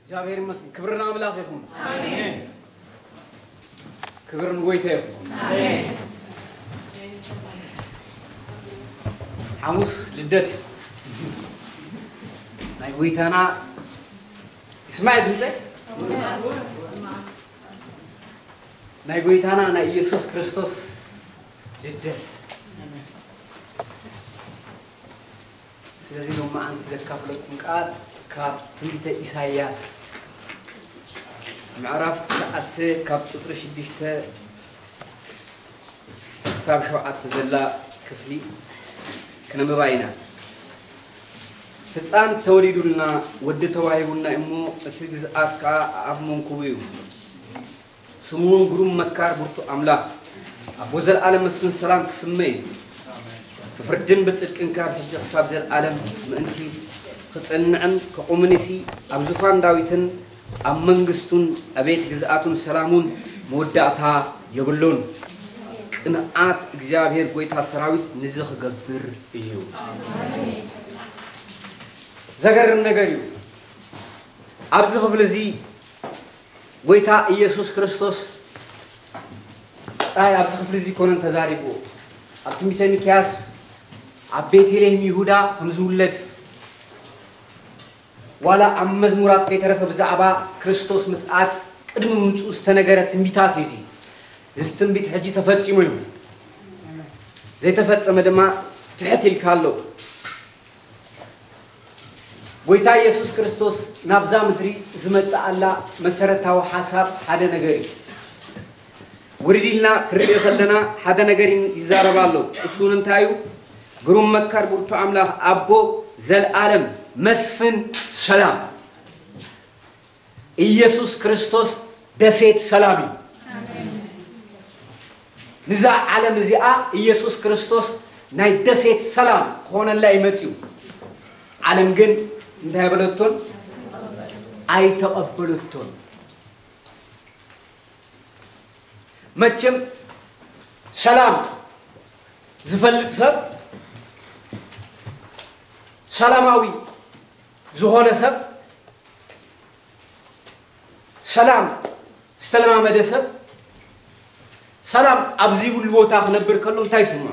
እግዚኣብሔር ይመስገን። ክብሪ ንኣምላኽ ይኹን። ኣሜን። ክብሪ ንጎይታ ይኹን። ኣሜን። ሓሙስ ልደት እዩ። ናይ ጎይታና ይስማዕ ድምፀ ናይ ጎይታና ናይ ኢየሱስ ክርስቶስ ልደት። ስለዚ ሎማዓንቲ ዘካፍለኩም ቃል ካብ ትንቢተ ኢሳይያስ ምዕራፍ ትሽዓተ ካብ ቁፅሪ ሽዱሽተ ክሳብ ሸውዓተ ዘላ ክፍሊ ክነንብባ ኢና። ህፃን ተወሊዱልና፣ ወዲ ተዋሂቡና እሞ፣ እቲ ግዝኣት ከዓ ኣብ መንኩቡ እዩ። ስሙ እውን ግሩም መካር፣ ብርቱ ኣምላኽ፣ ኣቦ ዘለኣለም፣ መስፍን ሰላም ክስመ እዩ። ብፍርድን ብጽድቅን ካብ ሕጂ ክሳብ ዘለኣለም ምእንቲ ክጸንዕን ክቑምንሲ ኣብ ዙፋን ዳዊትን ኣብ መንግስቱን ዕቤት ግዝኣቱን ሰላሙን መወዳእታ የብሉን። ቅንዓት እግዚኣብሔር ጐይታ ሰራዊት ንዚ ክገብር እዩ። ዘገርም ነገር እዩ። ኣብዚ ክፍሊ እዚ ጐይታ ኢየሱስ ክርስቶስ ጥራይ ኣብዚ ክፍሊ እዚ ኣይኮነን ተዛሪብዎ። ኣብ ትንቢተ ሚክያስ ኣብ ቤተልሔም ይሁዳ ከም ዝውለድ፣ ዋላ ኣብ መዝሙራት ከይተረፈ ብዛዕባ ክርስቶስ ምጽኣት ቅድሚ ምምጽኡ ዝተነገረ ትንቢታት እዩ እዚ። እዚ ትንቢት ሕጂ ተፈጺሙ እዩ። ዘይተፈጸመ ድማ ትሕት ኢልካ ኣሎ። ጐይታ ኢየሱስ ክርስቶስ ናብዛ ምድሪ ዝመጽኣላ መሰረታዊ ሓሳብ ሓደ ነገር እዩ። ውርድ ኢልና ክንሪኦ ከለና ሓደ ነገር ይዛረብ ኣሎ። እሱ እውን እንታይ እዩ? ግሩም መካር፣ ብርቱ ኣምላኽ፣ ኣቦ፣ ዘልኣለም፣ መስፍን ሰላም። ኢየሱስ ክርስቶስ ደሴት ሰላም እዩ። ንዛ ዓለም እዚኣ ኢየሱስ ክርስቶስ ናይ ደሴት ሰላም ክኾነላ እዩ መጺኡ። ዓለም ግን እንታይ ኣይበለቶን? ኣይተቐበለቶን። መቸም ሰላም ዝፈልጥ ሰብ፣ ሰላማዊ ዝኾነ ሰብ፣ ሰላም ዝተለማመደ ሰብ፣ ሰላም ኣብ ዘይብሉ ቦታ ክነብር ከሎ እንታይ ይስምዖ?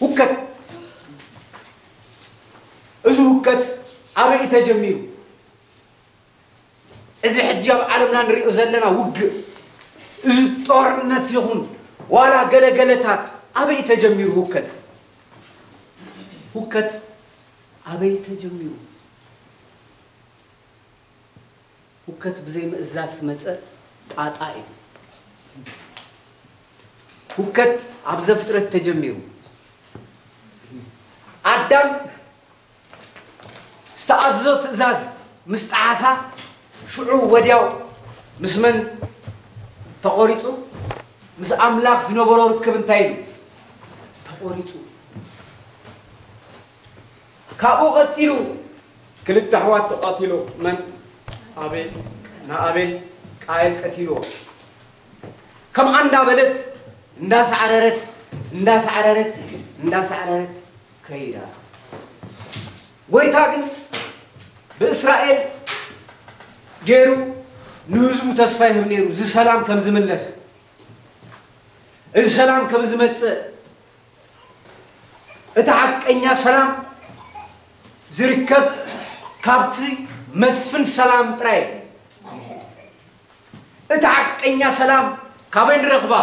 ሁከት። እዚ ሁከት ኣበይ እዩ ተጀሚሩ? እዚ ሕጂ ኣብ ዓለምና ንሪኦ ዘለና ውግእ፣ እዚ ጦርነት ይኹን ዋላ ገለገለታት ኣበይ ተጀሚሩ? ሁከት፣ ሁከት ኣበይ ተጀሚሩ? ሁከት ብዘይ ምእዛዝ ዝመጸ ጣጣ እዩ። ሁከት ኣብ ዘፍጥረት ተጀሚሩ። ኣዳም ዝተኣዘዞ ትእዛዝ ምስ ጠሓሳ፣ ሽዑ ወዲያው ምስ መን ተቖሪጹ? ምስ ኣምላኽ ዝነበሮ ርክብ እንታይ ኢሉ? ተቖሪጹ። ካብኡ ቀጺሉ ክልተ ኣሕዋት ተቓቲሉ። መን? ኣቤል፣ ንኣቤል ቃየል ቀቲልዎ። ከምኣ እንዳበለት፣ እንዳሳዕረረት፣ እንዳሳዕረረት፣ እንዳሳዕረረት ከይዳ። ጐይታ ግን ብእስራኤል ገይሩ ንህዝቡ ተስፋ ይህብ ነይሩ፣ እዚ ሰላም ከም ዝምለስ፣ እዚ ሰላም ከም ዝመጽእ፣ እቲ ሓቀኛ ሰላም ዝርከብ ካብቲ መስፍን ሰላም ጥራይ እዩ። እቲ ሓቀኛ ሰላም ካበይ ንረኽባ?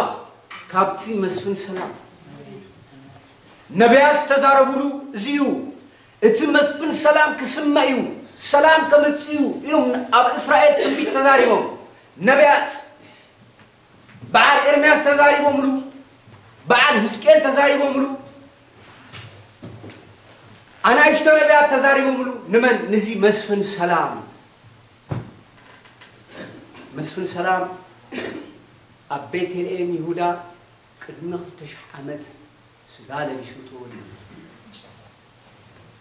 ካብቲ መስፍን ሰላም። ነቢያት ዝተዛረቡሉ እዚ እዩ። እቲ መስፍን ሰላም ክስመ እዩ፣ ሰላም ከምጽእ እዩ ኢሎም ኣብ እስራኤል ትንቢት ተዛሪቦም ነቢያት። በዓል ኤርምያስ ተዛሪቦምሉ፣ በዓል ህዝቅኤል ተዛሪቦምሉ፣ ኣናእሽቶ ነቢያት ተዛሪቦምሉ። ንመን? ንዚ መስፍን ሰላም። መስፍን ሰላም ኣብ ቤተልሔም ይሁዳ ቅድሚ ክልተ ሽሕ ዓመት ስጋ ለቢሱ ተወሊዱ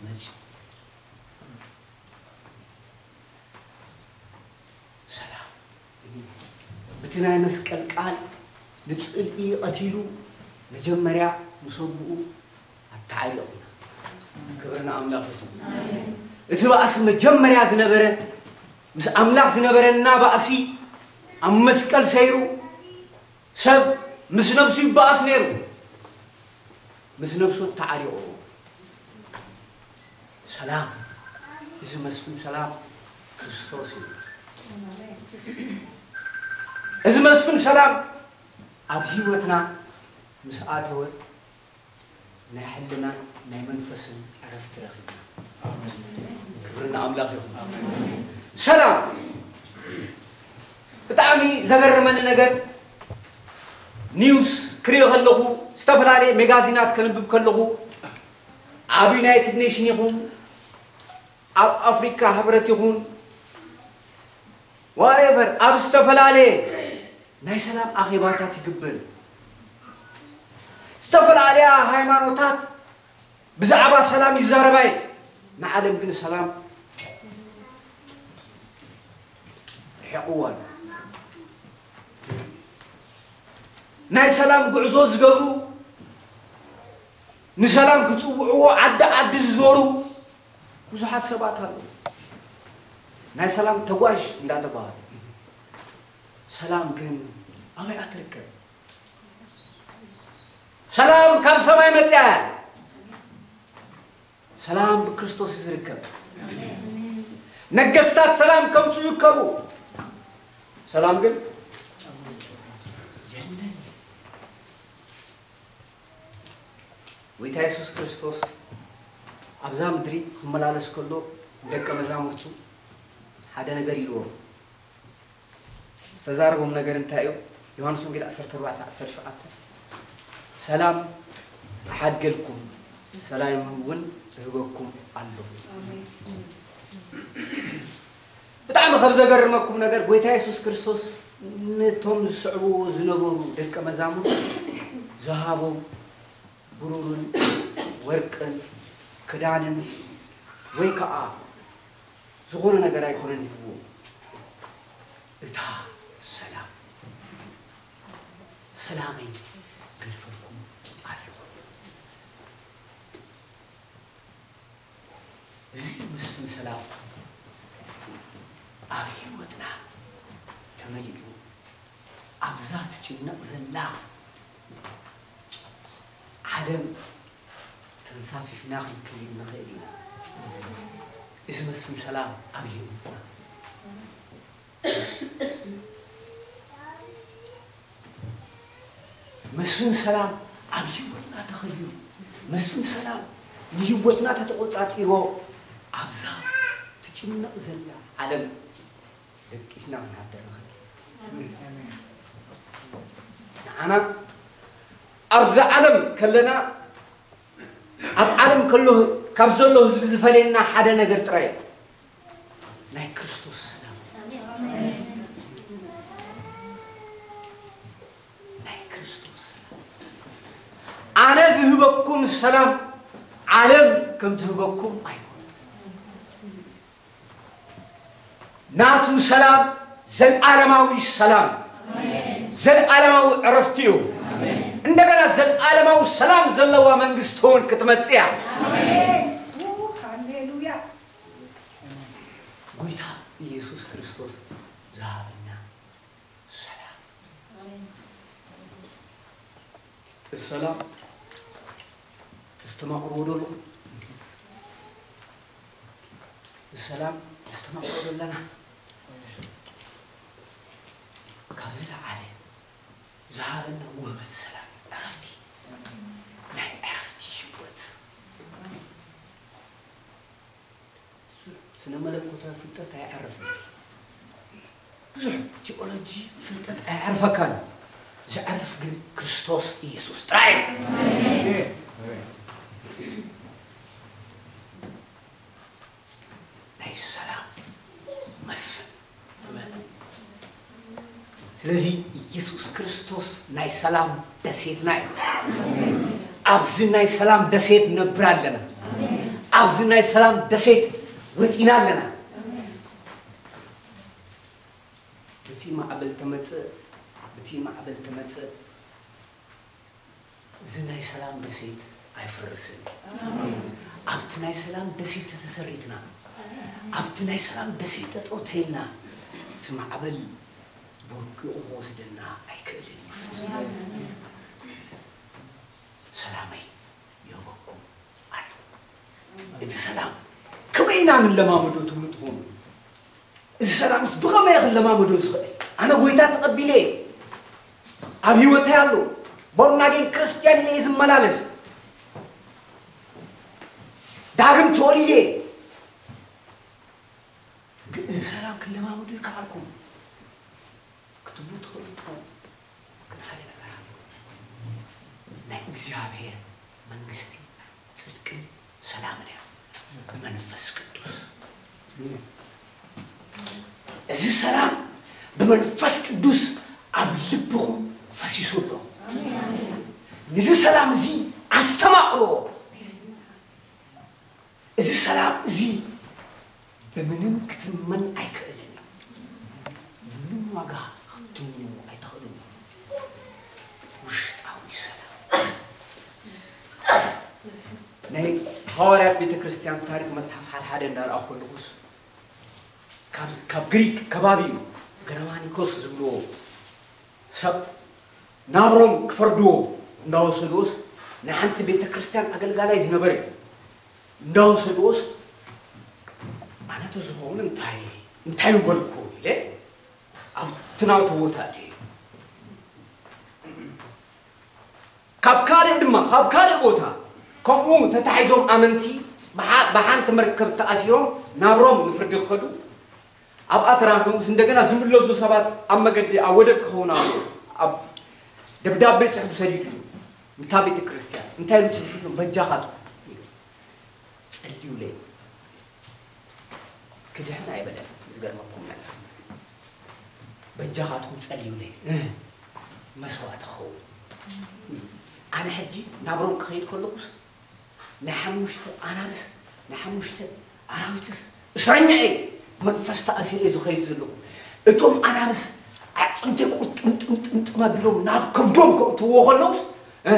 መጺኡ። ሰላም። ብቲ ናይ መስቀል ቃል ንጽልኢ ቀቲሉ መጀመርያ ምስ ኣቦኡ ኣተዓሪቑና። ክብሪ ንኣምላኽ ይኹን። እቲ ባእሲ መጀመርያ ዝነበረ ምስ ኣምላኽ ዝነበረና ባእሲ ኣብ መስቀል ሰይሩ፣ ሰብ ምስ ነብሱ ይባኣስ ነይሩ፣ ምስ ነብሱ ተዓሪቑ። ሰላም፣ እዚ መስፍን ሰላም ክርስቶስ እዩ። እዚ መስፍን ሰላም ኣብ ህይወትና ምስ ኣተወ ናይ ሕልናን ናይ መንፈስን ዕረፍቲ ረኺብና። ክብሪ ንኣምላኽ ይኹን። ሰላም። ብጣዕሚ ዘገርመኒ ነገር ኒውስ ክሪኦ ከለኹ፣ ዝተፈላለየ ሜጋዚናት ከንብብ ከለኹ፣ ኣብ ዩናይትድ ኔሽን ይኹን ኣብ ኣፍሪካ ህብረት ይኹን ዋሬቨር ኣብ ዝተፈላለየ ናይ ሰላም ኣኼባታት ይግበር። ዝተፈላለያ ሃይማኖታት ብዛዕባ ሰላም ይዛረባይ። ንዓለም ግን ሰላም ርሒቕዋ ኣሎ። ናይ ሰላም ጉዕዞ ዝገብሩ፣ ንሰላም ክጽውዕዎ ዓዲ ዓዲ ዝዞሩ ብዙሓት ሰባት ኣለዉ። ናይ ሰላም ተጓዥ እንዳተባሃሉ። ሰላም ግን ኣበይ እያ ትርከብ? ሰላም ካብ ሰማይ መጽያ እያ። ሰላም ብክርስቶስ እዩ ዝርከብ። ነገስታት ሰላም ከምጽኡ ይከቡ። ሰላም ግን የለን። ጎይታ የሱስ ክርስቶስ ኣብዛ ምድሪ ክመላለስ ከሎ ደቀ መዛሙርቱ ሓደ ነገር ኢልዎም። ዝተዛረቦም ነገር እንታይ እዩ? ዮሃንስ ወንጌል ዓሰርተ ኣርባዕተ ዓሰርተ ሸውዓተ፣ ሰላም እሓድገልኩም፣ ሰላም እውን እህበኩም ኣለኹ። ብጣዕሚ ካብ ዘገርመኩም ነገር፣ ጎይታ የሱስ ክርስቶስ ነቶም ዝስዕብዎ ዝነበሩ ደቀ መዛሙርቱ ዝሃቦም ብሩርን ወርቅን ክዳንን ወይ ከዓ ዝኾነ ነገር ኣይኮነን ሂብዎ። እታ ሰላም፣ ሰላመይ ገድፈልኩም ኣለኹ። እዚ መስፍን ሰላም ኣብ ህይወትና ተመሊኡ ኣብዛ ትጭነቕ ዘላ ዓለም ተንሳፊፍና ክንከይድ ንኽእል ኢና። እዚ መስፍን ሰላም ኣብ ህይወትና መስፍን ሰላም ኣብ ህይወትና ተኸይሩ፣ መስፍን ሰላም ንህይወትና ተተቆጻጺሮ፣ ኣብዛ ትጭነቕ ዘላ ዓለም ደቂስና ክንሃደር ንኽእል። ንዓና ኣብዛ ዓለም ከለና፣ ኣብ ዓለም ከሎ ካብ ዘሎ ህዝቢ ዝፈልየና ሓደ ነገር ጥራይ እዩ። ናይ ክርስቶስ ሰላም። ናይ ክርስቶስ ሰላም። ኣነ ዝህበኩም ሰላም ዓለም ከም ትህበኩም ኣይኮነን። ናቱ ሰላም ዘልዓለማዊ ሰላም፣ ዘልዓለማዊ ዕረፍቲ እዩ። እንደገና ዘልዓለማዊ ሰላም ዘለዋ መንግስቲ እውን ክትመጽእ እያ። ሃሌሉያ። ጎይታ ኢየሱስ ክርስቶስ ዝሃበና ሰላም። እዚ ሰላም ተስተማቕርዎ ዶ ኣለኹም? እዚ ሰላም ነስተማቕሮ ዶ ኣለና? ካብ ዝለዓለ ዝሃበና ውህበት ሰላም፣ ዕረፍቲ፣ ናይ ዕረፍቲ ህይወት። ብዙሕ ስነ መለኮታዊ ፍልጠት ኣየዕርፍን። ብዙሕ ቲኦሎጂ ፍልጠት ኣየዕርፈካን። ዘዕርፍ ግን ክርስቶስ ኢየሱስ ጥራይ እዩ። ናይ ሰላም መስፍን። ስለዚ ኢየሱስ ክርስቶስ ናይ ሰላም ደሴትና እዩ። ኣብዚ ናይ ሰላም ደሴት ነብር ኣለና። ኣብዚ ናይ ሰላም ደሴት ወፂና ኣለና። ብቲ ማዕበል ተመፅእ፣ ብቲ ማዕበል ተመፅእ፣ እዚ ናይ ሰላም ደሴት ኣይፈርስን። ኣብቲ ናይ ሰላም ደሴት ተተሰሪትና ኣብቲ ናይ ሰላም ደሴት ጠጠው ተይልና፣ እቲ ማዕበል ቦርኪቑ ክወስደና ኣይክእልን እዩ። ሰላመይ ይህበኩም ኣለኹ። እቲ ሰላም ከመይ ኢና ንለማመዶ ትብሉ ትኾኑ? እዚ ሰላምስ ብኸመይ ክንለማመዶ ዝኽእል? ኣነ ጎይታ ተቐቢለ እየ። ኣብ ህይወተይ ኣሎ። ቦርናጌን ክርስትያን ኢለ እየ ዝመላለስ። ዳግም ተወሊደ እየ። ግን እዚ ሰላም ክለማመዶ ይከኣልኩም ክትብሉ ትኽእሉ ትኾኑ። ግን ሓደ ነገር ኣሎ። ናይ እግዚኣብሔር መንግስቲ ጽድቅን ሰላምን እያ። ብመንፈስ ቅዱስ። እዚ ሰላም ብመንፈስ ቅዱስ ኣብ ልብኹም ፈሲሱ ኣሎ። ነዚ ሰላም እዚ ኣስተማቕሮ። እዚ ሰላም እዚ ብምንም ክትመን ኣይክእልን እዩ። ብምንም ዋጋ ክትምንዎ ኣይትኽእሉን እዩ። ውሽጣዊ ሰላም። ናይ ሃዋርያት ቤተ ክርስቲያን ታሪክ መጽሓፍ ሓደ ሓደ እንዳረኣኹ ከለኹስ፣ ካብ፣ ካብ ግሪክ ከባቢ እዩ፣ ገረማኒኮስ ዝብልዎ ሰብ ናብ ሮም ክፈርድዎ እንዳወሰድዎስ፣ ናይ ሓንቲ ቤተ ክርስቲያን ኣገልጋላይ ዝነበረ እዩ። እንዳወሰድዎስ፣ ኣነ ተዝኸውን እንታይ፣ እንታይ ምበልኩ ኢለ ኣብቲ ናቱ ቦታ እትየ። ካብ ካልእ ድማ፣ ካብ ካልእ ቦታ ከምኡ ተታሒዞም ኣመንቲ ብሓ-፣ ብሓንቲ መርከብ ተኣሲሮም ናብ ሮም ንፍርዲ ክኸዱ ኣብኣ ተራኽቦምስ፣ እንደገና ዝምለሱ ሰባት ኣብ መገዲ፣ ኣብ ወደብ ክኸውን ኣሎ፣ ኣብ ደብዳቤ ጽሑፍ ሰዲዱ እዩ። ንታ ቤተ ክርስቲያን እንታይ ኢሉ ጽሒፉ ኣሎ? በጃኻትኩም ኢሉ ጸልዩለይ። ክድሕን ኣይበለን። ዝገርመኩም ነገር፣ በጃኻትኩም ጸልዩለይ፣ እ፣ መስዋእቲ ክኸውን። ኣነ ሕጂ ናብ ሮም ክኸይድ ከለኹስ፣ ናይ ሓሙሽተ ኣናብስ፣ ናይ ሓሙሽተ ኣራዊትስ እስረኛ እየ። መንፈስ ተኣሲረ እየ ዝኸይድ ዘለኹ። እቶም ኣናብስ ኣዕጽምተይ ቁርጥምጥምጥምጥም ኣቢሎም ናብ ከብዶም ከእትዎ ከለውስ፣ እ፣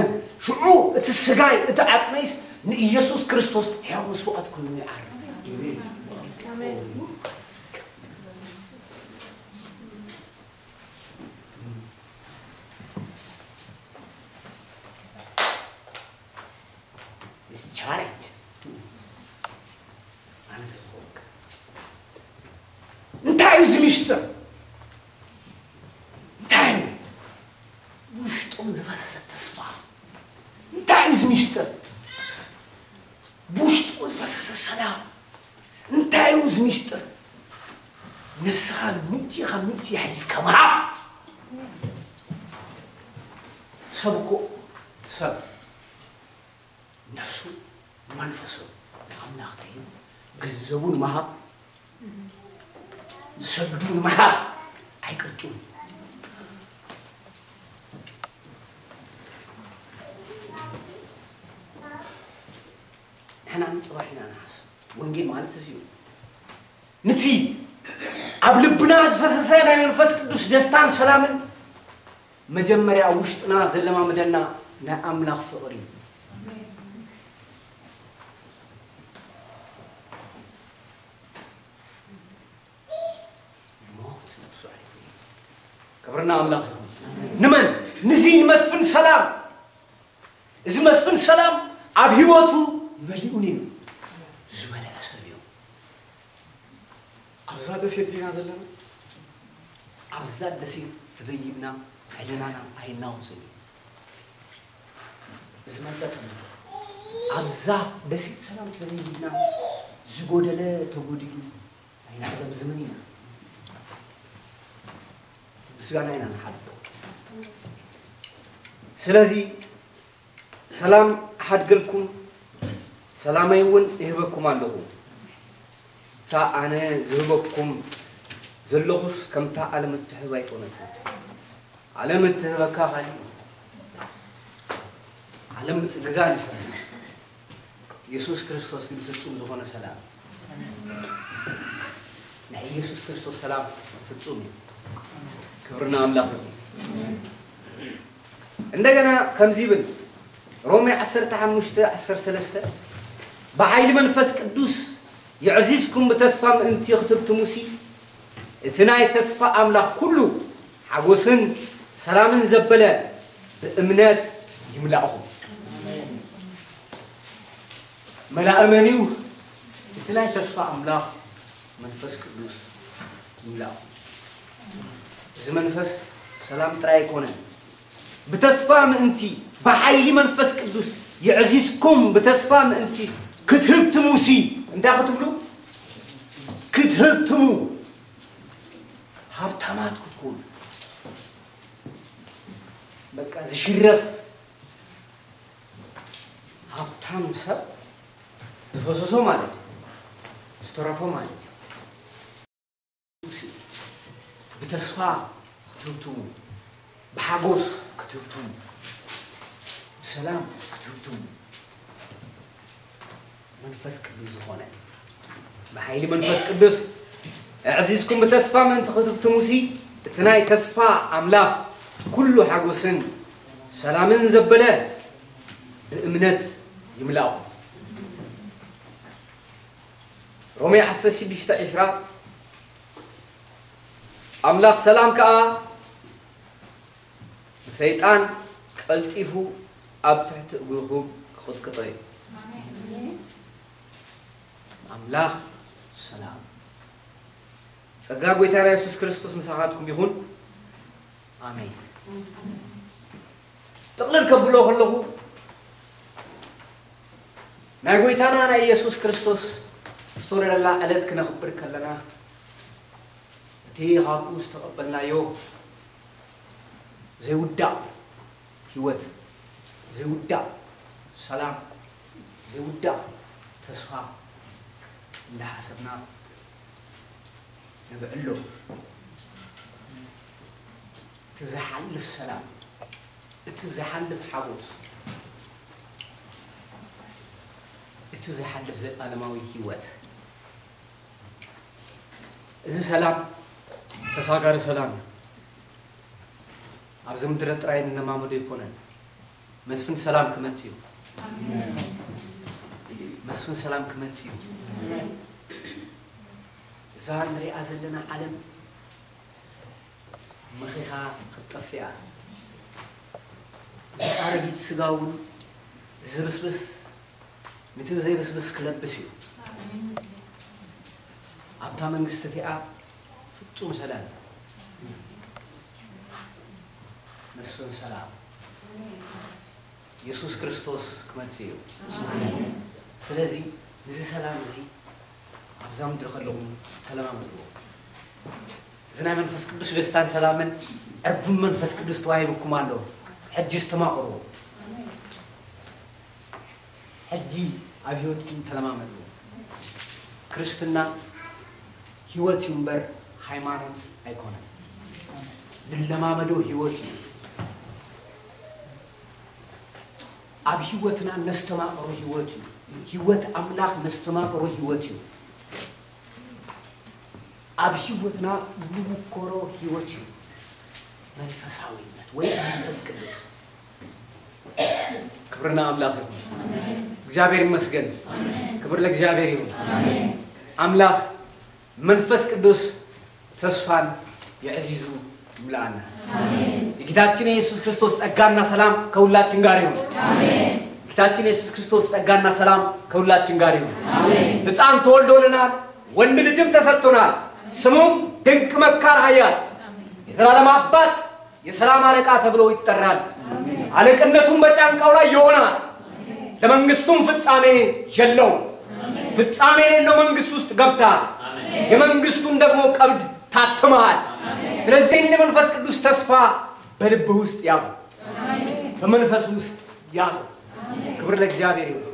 ሽዑ እቲ ስጋይ፣ እቲ ዓጽመይስ ንኢየሱስ ክርስቶስ ሕያው መስዋእቲ ኮይኑ ይዓርግ። ኣሜን። This challenge. ኣነ ተዝኮንክ። እንታይ እዩ እዚ ሚስጥር? እንታይ እዩ? ውሽጦም ዝፈሰሰ ተስፋ። እንታይ እዩ እዚ ሚስጥር? ብውሽጡ ዝፈሰሰ ሰላም። እንታይ እዩ እዚ ሚስጥር? ነፍስኻ ሚእቲ ካብ ሚእቲ ኣሕሊፍካ ምሃብ። ሰብ እኮ፣ ሰብ ነፍሱ መንፈሱ ንኣምላኽ ከይኑ ገንዘቡ ንምሃብ፣ ሰዱ ንምሃብ ኣይቀጭን። ንሕና ንጽባሕ ኢና ንሓስብ። ወንጌል ማለት እዚ እዩ። ነቲ ኣብ ልብና ዝፈሰሰ ናይ መንፈስ ቅዱስ ደስታን ሰላምን መጀመርያ ኣብ ውሽጥና ዘለማምደና ናይ ኣምላኽ ፍቕሪ እዩ። ሞት ነብሱ ኣሕሊፉ ይህብ። ክብርና ኣምላኽ ይኹን። ንመን? ንዚ ንመስፍን ሰላም። እዚ መስፍን ሰላም ኣብ ህይወቱ መሊኡ ነይሩ። ዝመልአ ሰብ እዩ። ኣብዛ ደሴት ዲና ዘለና? ኣብዛ ደሴት ተደይብና ዕለናና ኣይናወጽን እዩ። ዝመጸ ተመጸ። ኣብዛ ደሴት ሰላም ተደይብና ዝጎደለ ተጎዲሉ ኣይናዕዘብዝምን ኢና። ምስጋና ኢና ንሓልፎ። ስለዚ ሰላም ኣሓድገልኩም፣ ሰላመይ እውን እህበኩም ኣለኹ። እታ ኣነ ዝህበኩም ዘለኹስ ከምታ ዓለም እትህብ ኣይኮነትን። ዓለም እትህበካ ካልእ እዩ። ዓለም ምጽግጋን እዩ ስርሓ። የሱስ ክርስቶስ ግን ፍጹም ዝኾነ ሰላም። ናይ ኢየሱስ ክርስቶስ ሰላም ፍጹም እዩ። ክብርና ኣምላኽ ይኹን። እንደገና ከምዚ ይብል፣ ሮሜ ዓሰርተ ሓሙሽተ ዓሰርተ ሰለስተ፣ ብሓይሊ መንፈስ ቅዱስ የዕዚዝኩም ብተስፋ ምእንቲ ክትብትሙሲ፣ እቲ ናይ ተስፋ ኣምላኽ ኩሉ ሓጎስን ሰላምን ዘበለ ብእምነት ይምላእኹም። መላእ መን እዩ? እቲ ናይ ተስፋ ኣምላኽ መንፈስ ቅዱስ ይምላእኹም። እዚ መንፈስ ሰላም ጥራይ ኣይኮነን። ብተስፋ ምእንቲ፣ ብሓይሊ መንፈስ ቅዱስ የዕዚዝኩም ብተስፋ ምእንቲ ክትህብትሙሲ፣ እንታይ ክትብሉ? ክትህብትሙ፣ ሃብታማት ክትኮኑ። በቃ ዝሽረፍ ሃብታም ሰብ ዝፈሰሶ ማለት እዩ። ዝተረፎ ማለት እዩ። ብተስፋ ክትህብትሙ፣ ብሓጎስ ክትህብትሙ፣ ብሰላም ክትህብትሙ፣ መንፈስ ቅዱስ ዝኾነ፣ ብሓይሊ መንፈስ ቅዱስ ኣዕዚዝኩም ብተስፋ ምእንቲ ክትህብትሙሲ፣ እቲ ናይ ተስፋ ኣምላኽ ኩሉ ሓጎስን ሰላምን ዘበለ ብእምነት ይምላእኹም። ሮሜ ዓሰርተ ሽዱሽተ ዕስራ፣ ኣምላኽ ሰላም ከኣ ንሰይጣን ቀልጢፉ ኣብ ትሕቲ እግርኹም ክቕጥቅጦ እዩ። ኣምላኽ ሰላም። ጸጋ ጐይታና የሱስ ክርስቶስ ምሳኻትኩም ይኹን። ኣሜን። ጥቕልል ከብሎ ከለኹ፣ ናይ ጐይታና ናይ የሱስ ክርስቶስ ዝተወለደላ ዕለት ክነኽብር ከለና፣ እቲ ካብኡ ዝተቐበልናዮ ዘይውዳእ ህይወት፣ ዘይውዳእ ሰላም፣ ዘይውዳእ ተስፋ እንዳሓሰብና ንብዕሎ። እቲ ዝሓልፍ ሰላም፣ እቲ ዝሓልፍ ሓጎስ፣ እቲ ዝሓልፍ ዘላለማዊ ህይወት። እዚ ሰላም ተሳጋሪ ሰላም እዩ። ኣብዚ ምድሪ ጥራይ እንለማመዶ ኣይኮነን። መስፍን ሰላም ክመጽእ እዩ። መስፍን ሰላም ክመጽእ እዩ። እዛ ንሪኣ ዘለና ዓለም መኺኻ ክትጠፍእ እያ። እዚ ኣረጊት ስጋ እውን፣ እዚ ብስብስ ነቲ ዘይብስብስ ክለብስ እዩ። ኣብታ መንግስቲ እቲኣ ፍጹም ሰላም፣ መስፍን ሰላም የሱስ ክርስቶስ ክመጽእ እዩ። ስለዚ ነዚ ሰላም እዚ ኣብዛ ምድሪ ከለኹም ተለማመድዎ። እዚ ናይ መንፈስ ቅዱስ ደስታን ሰላምን ዕርቡን መንፈስ ቅዱስ ተዋሂብኩም ኣሎ። ሕጂ ዝተማቕርዎ፣ ሕጂ ኣብ ህይወትኩም ተለማመድዎ። ክርስትና ህይወት እዩ እምበር ሃይማኖት ኣይኮነን። ንለማመዶ ህይወት እዩ። ኣብ ህይወትና ነስተማቕሮ ህይወት እዩ። ህይወት ኣምላኽ ነስተማቕሮ ህይወት እዩ። ኣብ ህይወትና ንውከሮ ህይወት እዩ መንፈሳዊነት ወይ መንፈስ ቅዱስ። ክብርና ኣምላኽ ይኹን። እግዚኣብሔር ይመስገን። ክብር ለእግዚኣብሔር ይሁን። ኣምላኽ መንፈስ ቅዱስ ተስፋን የዕዚዙ ይምላኣና። የጌታችን የኢየሱስ ክርስቶስ ጸጋና ሰላም ከሁላችን ጋር ይሁን። የጌታችን የኢየሱስ ክርስቶስ ጸጋና ሰላም ከሁላችን ጋር ይሁን። ሕፃን ተወልዶልናል፣ ወንድ ልጅም ተሰጥቶናል፣ ስሙም ድንቅ መካር፣ ኃያል፣ የዘላለም አባት፣ የሰላም አለቃ ተብሎ ይጠራል። አለቅነቱም በጫንቃው ላይ ይሆናል። ለመንግስቱም ፍጻሜ የለው። ፍጻሜ የሌለው መንግስት ውስጥ ገብተሃል። የመንግስቱን ደግሞ ቀብድ ታትመሃል። ስለዚህ ይህን መንፈስ ቅዱስ ተስፋ በልብህ ውስጥ ያዘው፣ በመንፈስ ውስጥ ያዘው። ክብር ለእግዚአብሔር ይሁን።